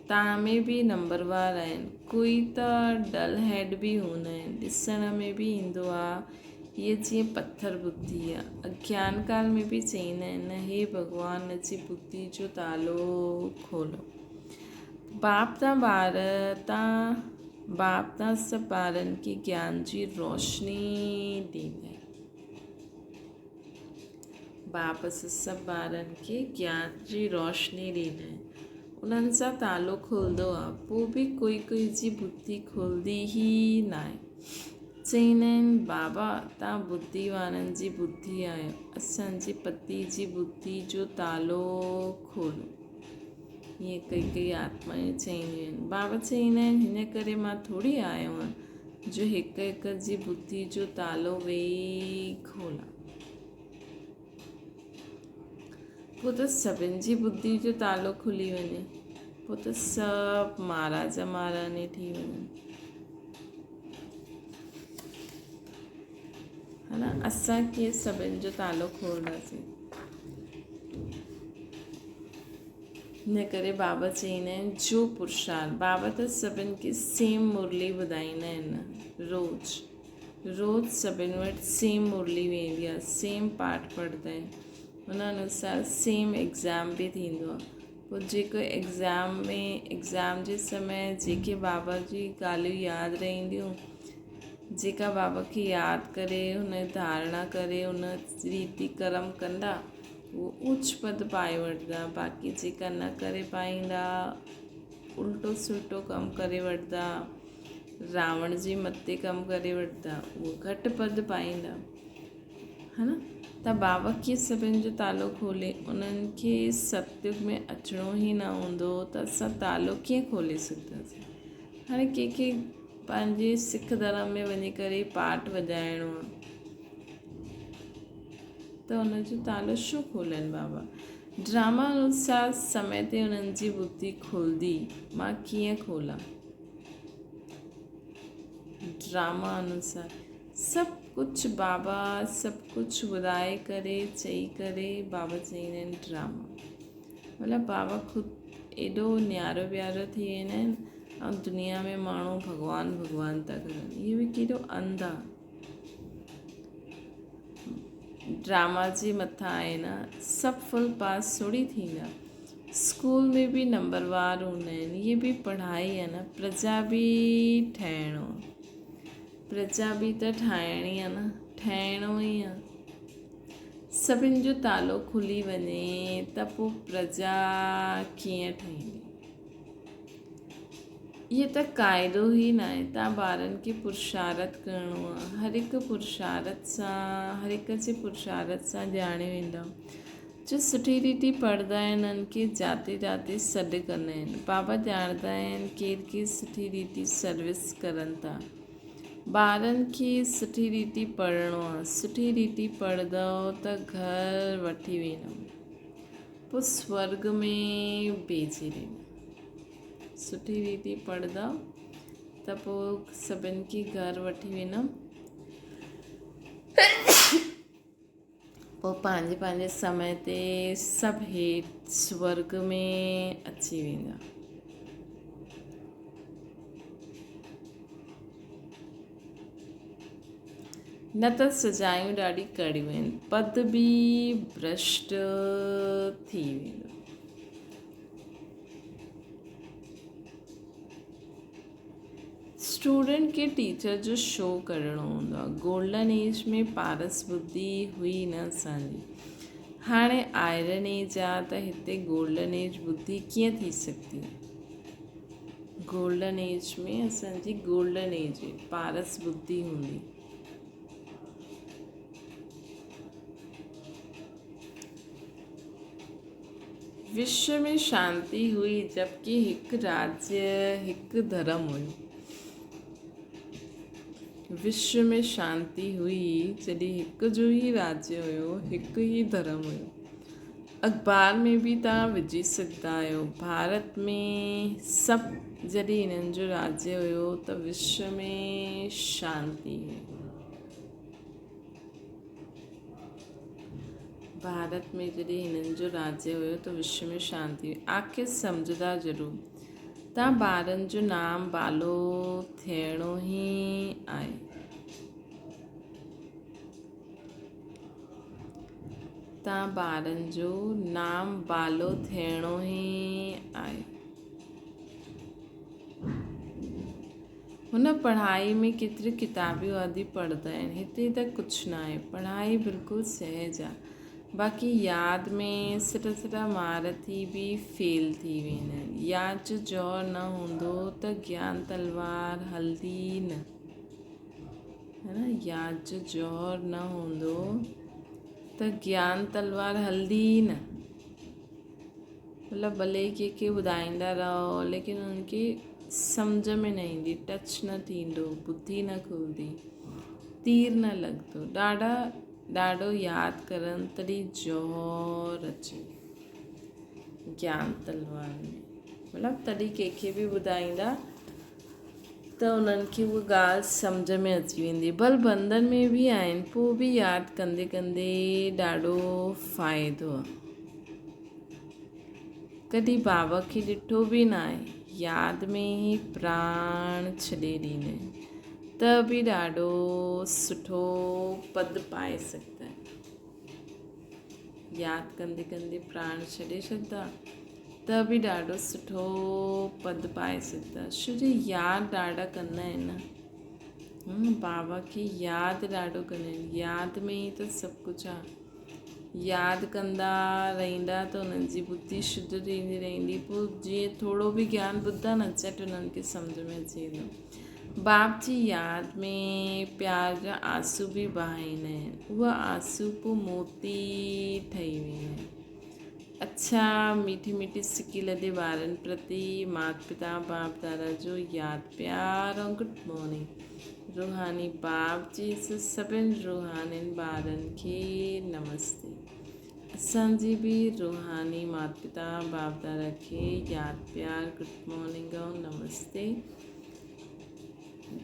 Speaker 1: توهان ۾ به نمبروار آهن ڪوئي ته ڊل هيڊ به هوندا آهن ڏسڻ ۾ به ايندو آ هيء جيئن پٿر ٻڌي آ اگيان ڪال ۾ به چئيندا آهن نه هي ڀڳوان جي ٻڌي جو تالو کولو باپ تان ٻار تان باپ تان سڀ ٻارن کي گيان جي روشني ڏيندا آهن. باپ سڀ ٻارن کي گيان جي روشني ڏيندا آهن. انهن سان تالو کلندو آهي، پوء به ڪوئي ڪوئي جي ٻڌي کلندي ئي ناهي. چئيندا آهن، بابا تان ٻڌي وارن جي ٻڌي آهيو، اسان جي پتي جي ٻڌي جو تالو کولو. ائين ڪئي ڪئي آتمائون چئينديون آهن. بابا چئيندا آهن، هن ڪري مان ٿوري آيو آهيان جو هڪ هڪ جي بڌي جو تالو ويهي کولان. پوء ته سڀن جي بڌي جو تالو کلي وڃي. پوء ته سڀ مهاراجا مهاراڻي ٿي وڃن. ها نه اسان ڪيئن سڀن جو تالو کولنداسين. ان ڪري بابا چئيندا آهن جو پرشار بابا ته سڀن کي سيم مرلي ٻڌائيندا آهن روز روز سڀن وٽ سيم مرلي ويندي آهي سيم پاٺ پڙهندا آهن ان انوسار سيم ايگزام به ٿيندو آهي پوء جيڪو ايگزام ۾ ايگزام جي سمي جيڪي بابا جي ڳالهيون ياد رهنديون جيڪا بابا کي ياد ڪري ان جي ڌارڻا ڪري ان ريتي ڪرم ڪندا اهو اوچ پد پائي وٺندا باقي جيڪا نه ڪري پائيندا الٽو سلٽو ڪم ڪري وٺندا راوڻ جي مت تي ڪم ڪري وٺندا اهو گهٽ پد پائيندا ها نه ته بابا ڪيئن سڀن جو تالو کولي انهن کي ستيگ ۾ اچڻو ئي نه هوندو ته اسان تالو ڪيئن کولي سگهنداسين هاڻي ڪنهن کي پنهنجي سک ڌرم ۾ وڃي ڪري پاٺ وڄائڻو آ ته ان جو تالو ڇو کولين بابا ڊراما انوسار سمي تي انهن جي ٻڌي کلدي مان ڪيئن کولان ڊراما انوسار سڀ ڪجهه بابا سڀ ڪجهه ٻڌائي ڪري چئي ڪري بابا چئيندا آهن ڊراما مطلب بابا خود ايڏو نيارو پيارو ٿي ويندا آهن ۽ دنيا ۾ ماڻهو ڀڳوان ڀڳوان ٿا ڪرن اهو به ڪيڏو انڌ آ ڊراما جي مٿان آهي نه سڀ فل پاس ٿوري ٿيندا اسڪول ۾ به نمبر وار هوندا آهن اهي به پڙهائي آهي نه پرجا به ٺهڻو پرجا به ته ٺاهڻي آهي نه ٺهڻو ئي آهي سڀن جو تالو کلي وڃي ته پوء پرجا ڪيئن ٺهندي؟ اهو ته قاعدو ئي ناهي. تان ٻارن کي پرشارت ڪرڻو آهي. هر هڪ پرشارت سان هر هڪ جي پرشارت سان ڄاڻي ويندؤ. جو سٺي ريتي پڙهندا آهن انهن کي جاتي جاتي سڏ ڪندا آهن. بابا ڄاڻندا آهن ڪير ڪير سٺي ريتي سروس ڪرن ٿا. ٻارن کي سٺي ريتي پڙهڻو آهي. سٺي ريتي پڙهندؤ ته گهر وٺي ويندم. پوء سورڳ ۾ ڀيجي ڏيندم. سٺي ريتي پڙهندا ته پوء سڀن کي گهر وٺي ويندم. پوء پنهنجي پنهنجي سمي تي سڀ هيٺ سورڳ ۾ اچي ويندا. نه ته سزايون ڏاڍي ڪڙيون آهن. پد به ڀرشٽ ٿي ويندو. اسٽوڊنٽ کي ٽيچر جو شو ڪرڻو هوندو آهي. گولڊن ايج ۾ پارس ٻڌي هئي نه اسان جي. هاڻي آئرن ايج آ ته هتي گولڊن ايج ٻڌي ڪيئن ٿي سگهندي. گولڊن ايج ۾ اسان جي گولڊن ايج هئي پارس ٻڌي هوندي. وشو ۾ شانتي هئي جبڪه هڪ راجيه هڪ ڌرم هيو. وشو ۾ شانتي هئي جڏهن هڪ جو ئي راجيه هيو هڪ ئي ڌرم هيو. اخبار ۾ به توهان وجهي سگهندا آهيو ڀارت ۾ سڀ جڏهن هنن جو راجيه هيو ته وشو ۾ شانتي هئي. ڀارت ۾ جڏهن هنن جو راجيه هيو ته وشو ۾ شانتي هئي. آخر سمجهندا ضرور تان ٻارن جو نام بالو ٿيڻو ئي آهي. تان ٻارن جو نام بالو ٿيڻو ئي آهي. هن پڙهائي ۾ ڪيتريون ڪتابيون آدي پڙهندا آهن. هتي ته ڪجهه ناهي. پڙهائي بلڪل سهج آ. باقي ياد ۾ سٺا سٺا مار ٿي به فيل ٿي ويندا آهن. ياد جو جوهر نه هوندو ته گيان تلوار هلندي ئي نه. ها نه ياد جو جوهر نه هوندو ته گيان تلوار هلندي ئي نه. مطلب ڀلي ڪنهن کي ٻڌائيندا رهو ليڪن انهن کي سمجهه ۾ نه ايندي ٽچ نه ٿيندو ٻڌي نه کلندي تير نه لڳندو ڏاڍا ڏاڍو ياد ڪرن تڏهن جوهر اچي گيان تلوار ۾ مطلب تڏهن ڪنهن کي به ٻڌائيندا ته انهن کي اها ڳالهه سمجهه ۾ اچي ويندي. ڀل بندن ۾ به آهن پوء به ياد ڪندي ڪندي ڏاڍو فائدو آهي. ڪڏهن بابا کي ڏٺو به ناهي ياد ۾ ئي پراڻ ڇڏي ڏيندا آهن ته به ڏاڍو سٺو پد پائي سگهندا آهن. ياد ڪندي ڪندي پراڻ ڇڏي ڇڏدا ته به ڏاڍو سٺو پد پائي سگهندا ڇو جو ياد ڏاڍا ڪندا آهن نه بابا کي ياد ڏاڍو ڪندا آهن ياد ۾ ئي ته سڀ ڪجهه آهي ياد ڪندا رهندا ته انهن جي ٻڌي شڌ ٿيندي رهندي پوء جيئن ٿورو به گيان ٻڌندا نه چٽ انهن کي سمجهه ۾ اچي ويندو باپ جي ياد ۾ پيار جا آنسو به وهائيندا آهن. اها آنسو پوء موتي ٺهي ويندا آهن. اڇا ميٺي ميٺي سڪي لڌي ٻارن پرتي مات پتا باپ دادا جو ياد پيار ۽ گڊ مارننگ روحاني باپ جي سڀن روحانين ٻارن کي نمستي. اسان جي به روحاني مات پتا باپ دادا کي ياد پيار گڊ مارننگ ۽ نمستي.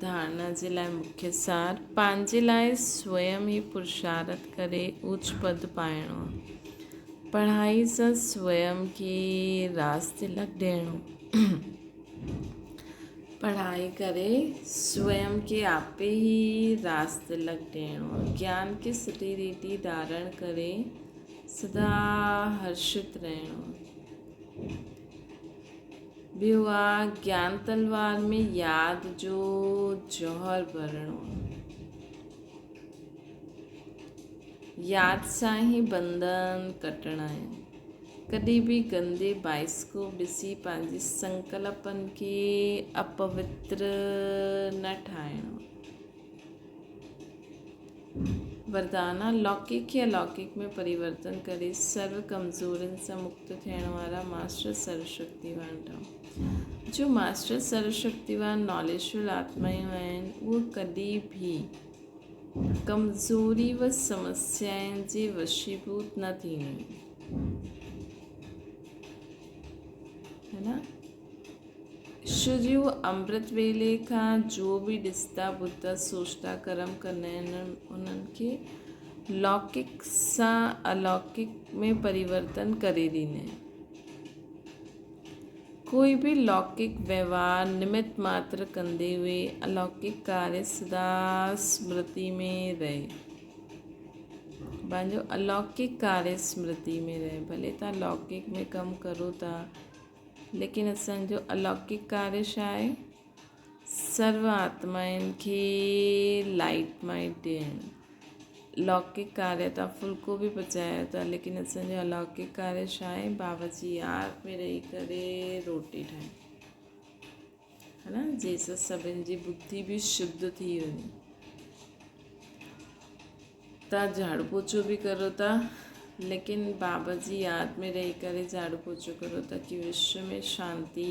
Speaker 1: ڌارڻا جي لاء مکيه سار، پنهنجي لاء سويم ئي پرشارٿ ڪري اوچ پد پائڻو آهي. پڙهائي سان سويم کي راس تلڪ ڏيڻو. پڙهائي ڪري سويم کي آپي ئي راس تلڪ ڏيڻو آهي. گيان کي سٺي ريتي ڌارڻ ڪري سدا هرشت رهڻو آهي. ٻيو آ گيان تلوار ۾ ياد جو جوهر ڀرڻو. ياد سان ئي بنڌن ڪٽڻا آهن. ڪڏهن به گندي بائسڪوپ ڏسي پنهنجي سنڪلپن کي اپوتر نه ٺاهڻو. وردانا، لوڪڪ کي الوڪڪ ۾ پريورتن ڪري سرو ڪمزورين سان مڪت ٿيڻ وارا ماسٽر سرو شڪتيوان ٺهو. جو ماسٽر سرو شڪتيوان ناليجفل آتمائون آهن، اهي ڪڏهن به ڪمزوري و سمسيائن جي وشيڀوت نه ٿينديون آهن. شو جي هو امرت ويلي کان جو به ڏسندا ٻڌندا سوچندا ڪرم ڪندا آهن انهن کي لوڪڪ سان الوڪڪ ۾ پريورتن ڪري ڏيندا آهن. ڪوئي به لوڪڪ وهنوار نمت ماتر ڪندي هوئي الوڪڪ ڪاريه سدا سمرتي ۾ رهي. پنهنجو الوڪڪ ڪاريه سمرتي ۾ رهي. ڀلي توهان لوڪڪ ۾ ڪم ڪرو ٿا ليڪن اسان جو الوڪڪ ڪاريه ڇا آهي؟ سرو آتمائن کي لائيٽ مائيٽ ڏيڻ. لوڪڪ ڪاريه تان ڦلڪو به پچايو ٿا ليڪن اسان جو الوڪڪ ڪاريه ڇا آهي؟ بابا جي ياد ۾ رهي ڪري روٽي ٺاهڻ ها نه جنهن سان سڀن جي ٻڌي به شڌ ٿي وڃي. تان جهاڙو پوچو به ڪرو ٿا ليڪن بابا جي ياد ۾ رهي ڪري جهاڙو پوچو ڪرو ٿا ڪي وشو ۾ شانتي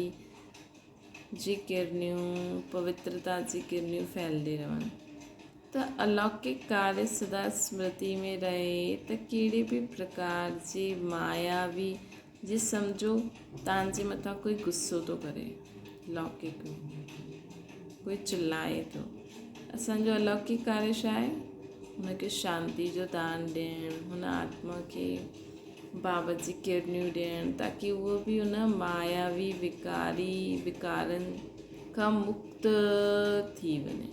Speaker 1: جي ڪرنيون، پوترتا جي ڪرنيون ڦهلجي رهن ته الوڪڪ ڪاريه سدا سمرتي ۾ رهي ته ڪهڙي به پرڪار جي ماياوي جي سمجهو تان جي مٿان ڪوئي غصو ٿو ڪري لوڪڪ ۾ ڪوئي چلائي ٿو اسان جو الوڪڪ ڪاريه ڇا آهي هن کي شانتي جو دان ڏيڻ هن آتما کي بابت جي ڪرنيون ڏيڻ تاڪي اهو به ان ماياوي وڪاري وڪارن کان مڪت ٿي وڃي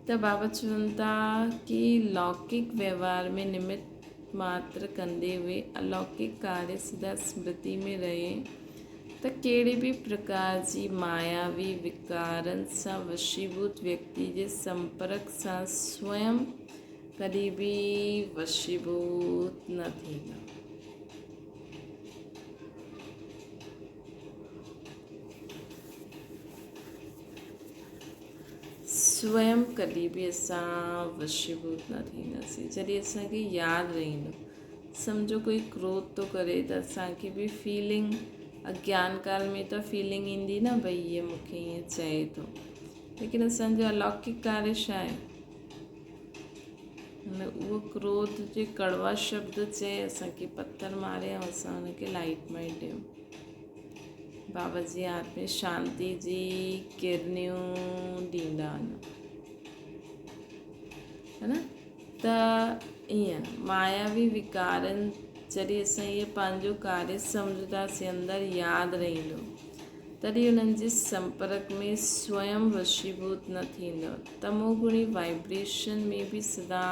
Speaker 1: ته بابت چون ٿا ڪي لوڪڪ وهنوار ۾ نمت ماتر ڪندي هوئي الوڪڪ ڪاريه سدا سمرتي ۾ رهي ته ڪهڙي به پرڪار جي ماياوي وڪارن سان وشيڀوت ويڪتي جي سمپرڪ سان سوئم ڪڏهن به وشيڀوت نه ٿيندا. سوئم ڪڏهن به اسان وشيڀوت نه ٿينداسين. جڏهن اسان کي ياد رهندو، سمجهو ڪوئي ڪروڌ ٿو ڪري ته اسان کي به فيلنگ اگيان ڪال ۾ ته فيلنگ ايندي نه ڀئي هيء مون کي ائين چئي ٿو، ليڪن اسان جو الوڪڪ ڪاريه ڇا آهي؟ هن اهو ڪروڌ جي ڪڙوا شبد چئي اسان کي پٿر ماري ۽ اسان هن کي لائيٽ مائيٽ ڏيون. بابا جي هاٿ ۾ شانتي جي ڪرنيون ڏيندا وڃو. ها نه ته ائين ماياوي وڪارن جڏهن اسان اهي پنهنجو ڪاريه سمجهنداسين اندر ياد رهندو. تڏهن انهن جي سمپرڪ ۾ سوئم وشيڀوت نه ٿيندؤ. تموگڻي وائبريشن ۾ به سدا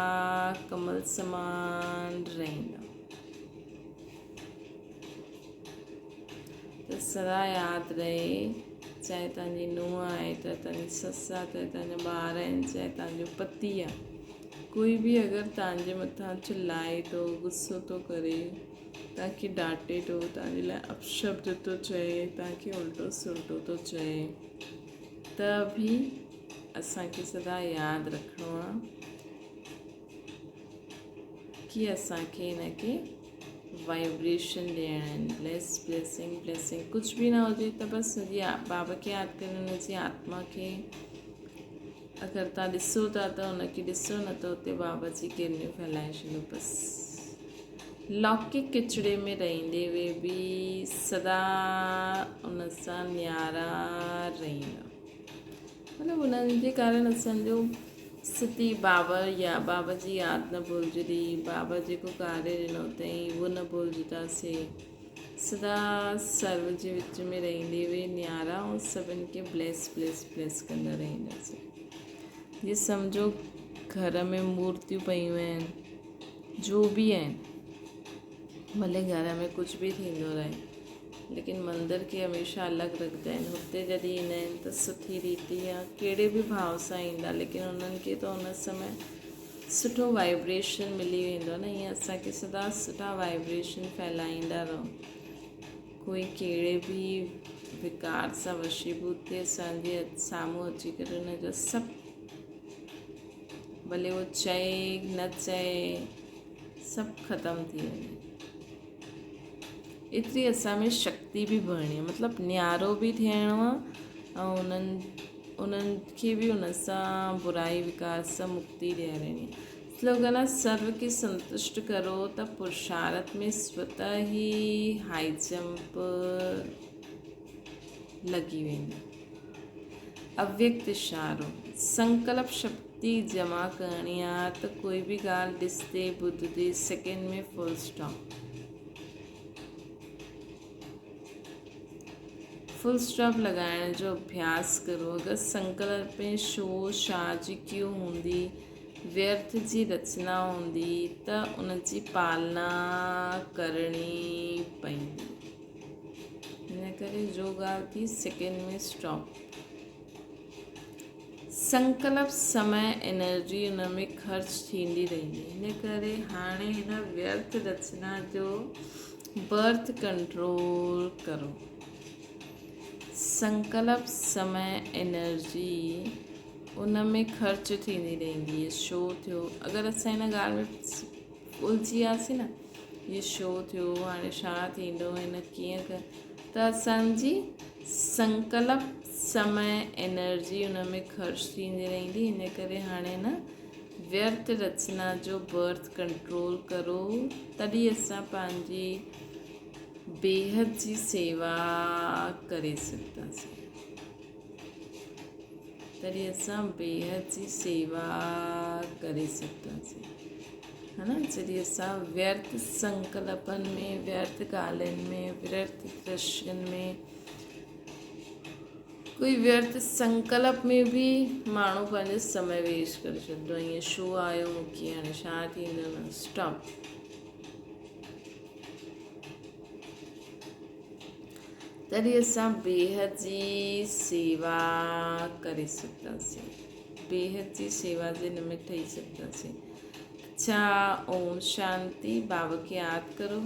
Speaker 1: ڪمل سمان رهندؤ. ته سدا ياد رهي، چاهي توهان جي نونهن آهي، چاهي توهان جي سس آهي، چاهي توهان جا ٻار آهن، چاهي توهان جو پتي آهي، ڪوئي به اگر توهان جي مٿان چلائي ٿو، غصو ٿو ڪري، توهان کي ڊانٽي ٿو، توهان جي لاء اپشبد ٿو چئي، توهان کي الٽو سلٽو ٿو چئي ته به اسان کي سدا ياد رکڻو آهي ڪي اسان کي هن کي وائبريشن ڏيڻا آهن بليس بليسنگ بليسنگ ڪجهه به نه هجي ته بس هن جي بابا کي ياد ڪري هن جي آتما کي اگر توهان ڏسو ٿا ته هن کي ڏسو نه ته اتي بابا جي ڪرنيون ڦهلائي ڇڏيو بس لوڪڪ ڪچڙي ۾ رهندي هوئي به سدا ان سان نيارا رهندا. مطلب انهن جي ڪارڻ اسان جو ستي بابا يا بابا جي ياد نه ڀلجندي، بابا جيڪو ڪاري ڏنو اٿئي اهو نه ڀلجنداسي. سدا سرو جي وچ ۾ رهندي هوئي نيارا ۽ سڀن کي بليس بليس بليس ڪندا رهنداسي. جي سمجهو گهر ۾ مورتيون پيون آهن. جو به آهن ڀلي گهر ۾ ڪجهه به ٿيندو رهي ليڪن مندر کي هميشه الڳ رکندا آهن هتي جڏهن ايندا آهن ته سٺي ريتي يا ڪهڙي به ڀاو سان ايندا ليڪن انهن کي ته ان سمي سٺو وائبريشن ملي ويندو نه ائين اسان کي سدا سٺا وائبريشن ڦهلائيندا رهو. ڪوئي ڪهڙي به وڪار سان وشيڀوت ٿئي اسان جي سامهون اچي ڪري ان جا سڀ ڀلي اهو چئي نه چئي سڀ ختم ٿي وڃي. ايتري اسان ۾ شڪتي به ڀرڻي آهي مطلب نيارو به ٿيڻو آهي ۽ انهن انهن کي به ان سان برائي وڪار سان مڪتي ڏيارڻي آهي. سلوگن آهي سرو کي سنتشٽ ڪرو ته پرشارٿ ۾ سوته ئي هائي جمپ لڳي ويندي. اويڪت اشارو، سنڪلپ شڪتي جمع ڪرڻي آ ته ڪوئي به ڳالهه ڏسندي ٻڌندي second ۾ full stop. Full stop لڳائڻ جو اڀياس ڪرو. اگر سنڪلپ ۾ شو شا جي ڪيو هوندي، ويرٿ جي رچنا هوندي ته ان جي پالنا ڪرڻي پئندي. ان ڪري جو ڳالهه ٿي سيڪنڊ ۾ اسٽاپ. سنڪلپ سمي انرجي ان ۾ خرچ ٿيندي رهندي. ان ڪري هاڻي هن ويرٿ رچنا جو برٿ ڪنٽرول ڪرو. سنڪلپ سمي انرجي ان ۾ خرچ ٿيندي رهندي. شو ٿيو اگر اسان هن ڳالهه ۾ الجهي وياسين نه هي شو ٿيو هاڻي ڇا ٿيندو هن ڪيئن ڪر ته اسانجي سنڪلپ سمي انرجي ان ۾ خرچ ٿيندي رهندي. ان ڪري هاڻي نه ويرٿ رچنا جو برٿ ڪنٽرول ڪرو تڏهن اسان پنهنجي بيحد جي سيوا ڪري سگهنداسين. تڏهن اسان بيحد جي سيوا ڪري سگهنداسين. ها نه جڏهن اسان ويرٿ سنڪلپن ۾ ويرٿ ڳالهين ۾ ويرٿ درشين ۾ ڪوئي ويرٿ سنڪلپ ۾ به ماڻهو پنهنجو سمي ويسٽ ڪري ڇڏندو آهي. ائين شو آيو مون کي هاڻي ڇا ٿيندو نه اسٽاپ. تڏهن اسان بيحد جي سيوا ڪري سگهنداسين. بيحد جي سيوا جي نمت ٺهي سگهنداسين. اڇا اوم شانتي. بابا کي ياد ڪرو.